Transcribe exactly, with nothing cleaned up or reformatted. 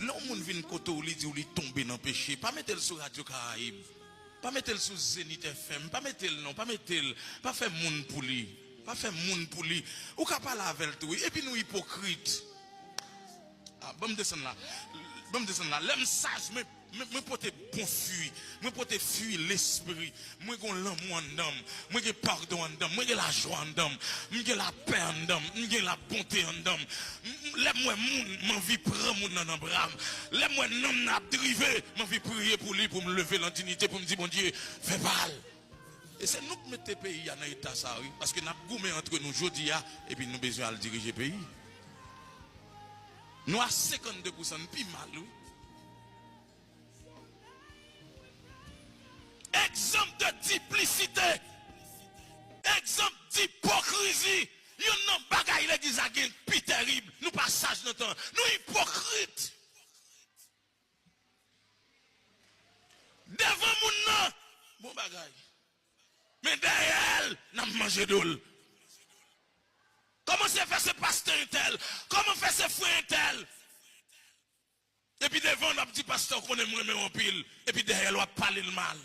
Lè yon moun vin kote w, li di w li tonbe nan peche, pa mete l sou Radyo Karayib. Pa mete l sou Zenith F M. Pa mete l non, pa mete l. Pa fè moun pou li. Pa fè moun pou li. Ou ka pale avè l tou, wi. Epi nou ipokrit. Ah, ban m desann la. Ban m desann la. Lè m saj, mwen, mwen, mwen pote bon fwi. Mwen pote fwi lespri. Mwen gen lanmou anndan m. Mwen gen padon anndan m. Mwen gen lajwa anndan m. M gen lapè anndan m. M gen labonte anndan m. M, m, lè m wè moun, m anvi pran moun nan nan bra m. Lè m wè nanm nan ap drive, m anvi priye pou li, pou m leve l an diyite, pou m di, Bondye, fè pa l. E se nou k mete peyi a nan eta sa, wi. Paske n ap goumen antre nou jodi a, epi nou bezwen al dirije peyi. Nou a senkannde pousan, n pi mal, wi. Egzanp de diplisite, egzanp dipokrizi, youn nan bagay legliz la gen pi terib. Nou pa saj nan tan, nou ipokrit. Devan moun nan, bon bagay. Men dèyè l, n ap manje do l. Kòman se fè se pastè entèl? Kòman fè se frè entèl? Epi devan l, w ap di, pastè, w konnen m renmen w anpil. Epi dèyè l, w ap pale l mal.